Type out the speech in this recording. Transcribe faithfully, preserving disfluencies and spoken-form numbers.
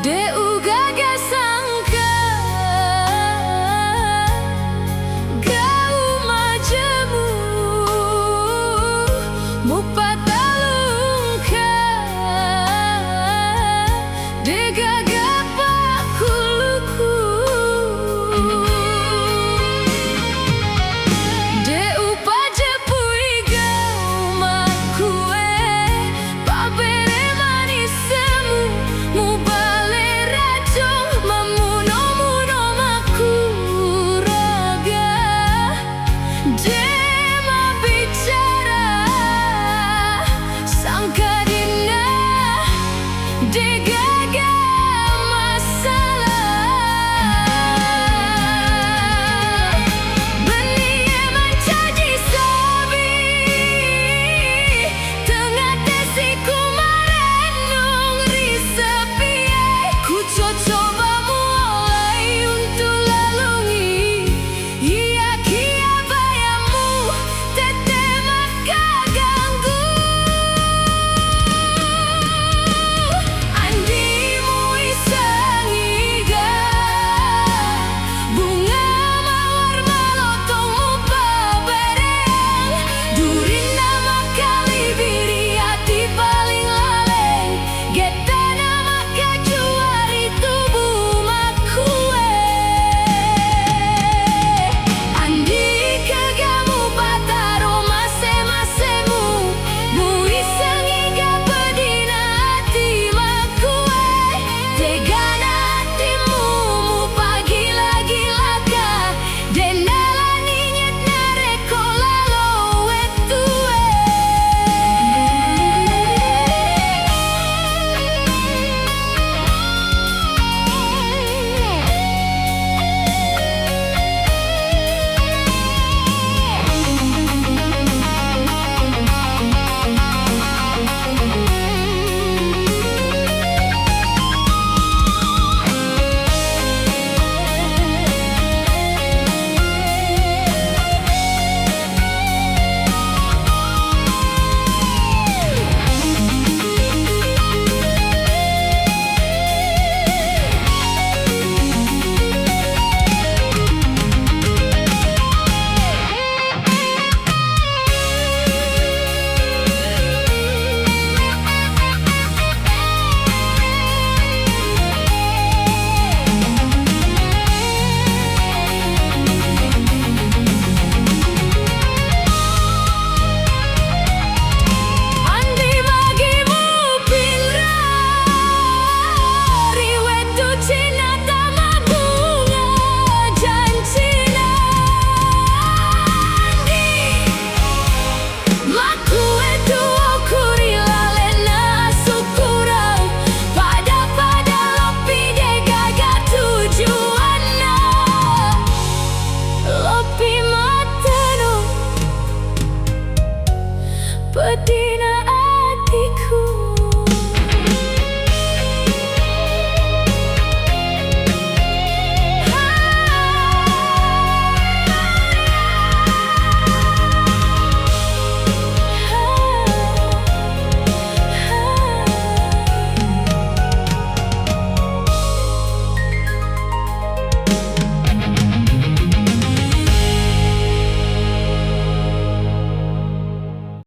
De' ugaga sangka gau majemu mupatalungka, de' gaga pakkulukku. De' upajeppui gau makkue, pabere manissemu mubale racung, mammuno-muno makkuraga. De' mabbicara sangkadinna, de' gaga masalah. Bennie mancaji sabi, tengnga tesiku marennung ri sepie. Kucocoba muolai untu' lalungngi, iyakiya bayammu tette makkaganggu. Andi muissengngi ga bunga mawar malotong mupabereang, durinna makkalibiri ati paling laleng, gettana makkajua ri tubu makkue. Andika ga mupataro masse-massemu, muissengngi ga pedina ati makkue, tegana atimmu mupagila-gilaka, de' nalani nyet narekko lalo wettue. Andi magi mupinra ri wettu cinna tama bunga jancina. Andi makkue tuoku ri lalenna sukkurang, pada-pada loppi de' gaga tujuanna, loppi mattanu pedina atiku.